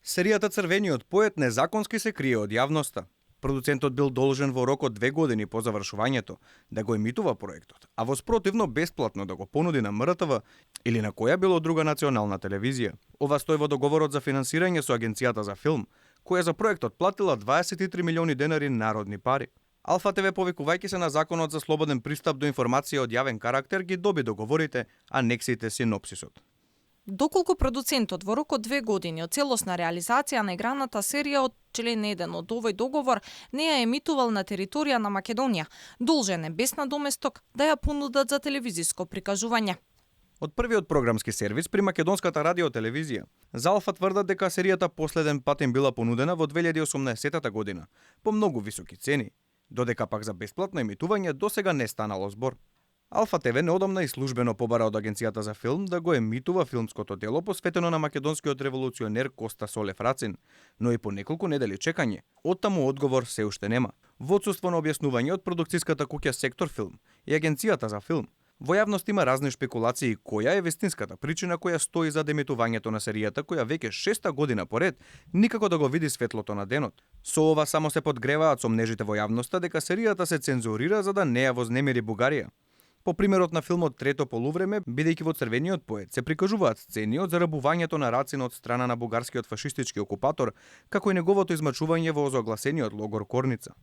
Серијата Црвениот поет незаконски се крие од јавноста. Продуцентот бил должен во рок од 2 години по завршувањето да го емитува проектот, а во спротивно бесплатно да го понуди на МРТВ или на која било друга национална телевизија. Ова стои во договорот за финансирање со Агенцијата за филм, која за проектот платила 23 милиони денари народни пари. Алфа ТВ, повикувајќи се на Законот за слободен пристап до информација од јавен карактер, ги доби договорите, анексите синопсисот. Доколку продуцентот во рок од 2 години од целосна реализација на играната серија од член 1 од овој договор не ја емитувал на територија на Македонија, должен е без надоместок да ја понудат за телевизиско прикажување. Од првиот програмски сервис при македонската радиотелевизија, за Алфа тврдат дека серијата последен пат им била понудена во 2018 година по многу високи цени, додека пак за бесплатно емитување досега не станало збор. Алфа ТВ неодамна и службено побара од Агенцијата за филм да го емитува филмското дело посветено на македонскиот револуционер Коста Солев Рацин, но и по неколку недели чекање, оттаму одговор се уште нема. Во отсуство на објаснување од продукцијската куќа Сектор Филм и Агенцијата за филм, во јавност има разни шпекулации која е вистинската причина која стои за емитувањето на серијата која веќе 6-та година поред никако да го види светлото на денот. Со ова само се подгреваат сомнежите во јавноста дека серијата се цензурира за да не ја вознемири Бугарија. По примерот на филмот Трето полувреме, бидејќи во Црвениот поет се прикажуваат сцени од зарабувањето на Рацин од страна на бугарскиот фашистички окупатор, како и неговото измачување во озогласениот логор Корница.